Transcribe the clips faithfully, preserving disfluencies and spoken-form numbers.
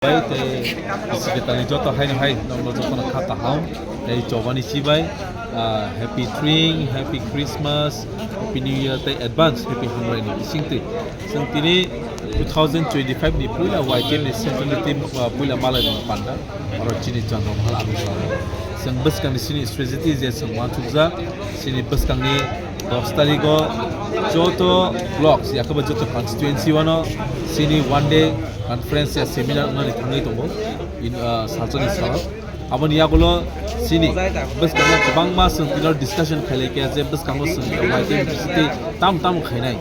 Bai tei secretary joto haino hai nokno jotono kha kaham tei chobani chibai, ah, happy Tring, happy Christmas, happy New Year tei advance happy Hamrai ni bisingtwi. Chwng tini two thousand twenty-five ni puila Y T F ni central team, ah, puila malai rok panda oro chini chwng rok hal abisal. Chwng bwskang ni chini strategy je chwng uansukjak chini bwskang ni dos tarikh o joto blocks, yakaba joto constituency wano chini one day conference ya seminar wngnani thangwi tongo, in, ah, salsa ni salo. Aboni yagulo chini bwskango kwbangma chwng tino discussion khailai khe je bwskango chwng tongmai tei bisingtwi tam tam khainai.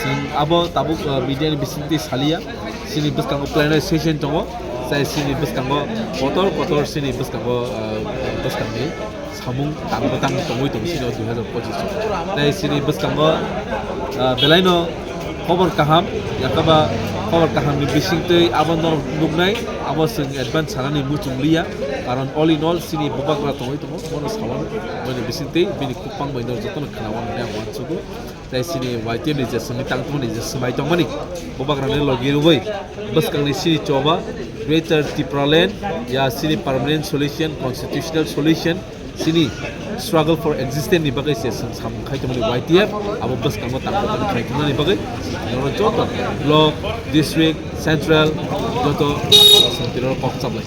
Chwng abo tabuk, ah, media ni bisingtwi saliya. Chini bwskango plenary session tongo, chai chini bwskango kotor kotor chini bwskango, ah, bwskangni samung tangbo tang tongwi tongo chini o dui hazar pochis o. Tei chini bwskango, ah, belaino khobor kaham, yakaba khobor kahamni bisingtwi abo norok nuknai, abo chwng advance sanani muchung liya, karon all in all chini bubagra tongwi tongo, bono sawano, bini bisingtwi bini khukpang bai norok jotono khnawanani ang uansugo. Tei chini Y T F ni je simi tang tongmani, je swmai tongmani, bubagrani logi rwui bwskangni chini choba Greater Tipraland ya chini permanent solution, constitutional solution, chini struggle for existence ni bagwi se chwng samung khai tongmani Y T F, abo bwskango tang tang khai tongmani bagwi norok joto block, district, central joto chwng tino kok chaplai.